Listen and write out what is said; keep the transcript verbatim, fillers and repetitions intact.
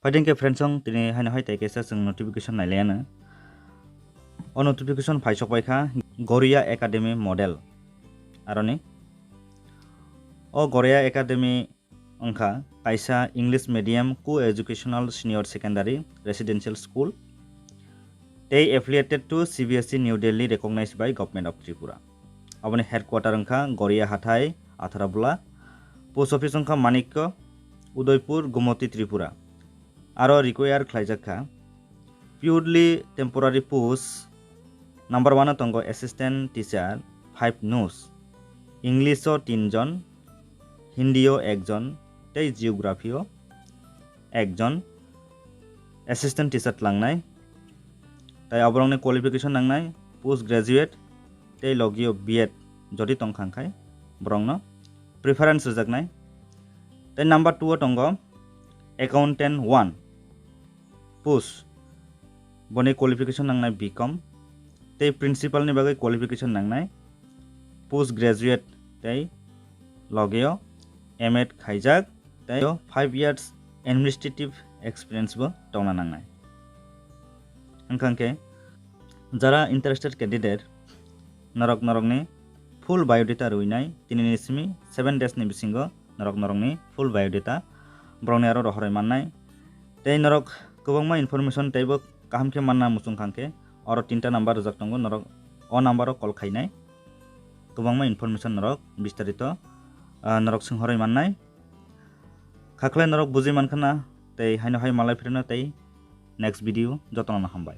Phaiding khe friends, song tini haino hai tai kaisa chwng notification nai laiya no. O notification phai sok pai kha Goria Academy model. Aroni o Goria Academy wngkha kaisa English medium co-educational senior secondary residential school tei affiliated to C B S E New Delhi, recognized by Government of Tripura. Aboni headquarter wngkha Goria Hathai, Atharabula. Post office wngkha Manikya, Udaipur, Gomoti, Tripura. Aro require khlaijak kha purely temporary post. Number one o tongo assistant teacher, five nos, English o tin jon, Hindi o ekjon tei Geography o ekjon assistant teacher tlangnai. Tai aborokni qualification nangnai post graduate tei logio B Ed jodi tongkha khai borokno preference rwjaknai. Tai number two o tongo accountant one post, boni qualification nangnai B Com tei principal ni bagwi qualification nangnai post graduate tei logio M Ed khaijak tei five years administrative experience bo tongna nangnai. Wngkha khe jara interested candidate norok norokni full biodata rwinai, tini ni simi seven days ni bisingo norok norokni full biodata borokni aro rohorwi mannai. Tei norok kwbangma information teibo kaham khe manna muchung kha khe oro tinta number rijak tongo, norok o number o call khainai, kwbangma information norok bistarito, ah, norok swnghorwi mannai. Khakhlai norok bujui mankha na, tei haino hai malai phirino tei next video jotono hambai.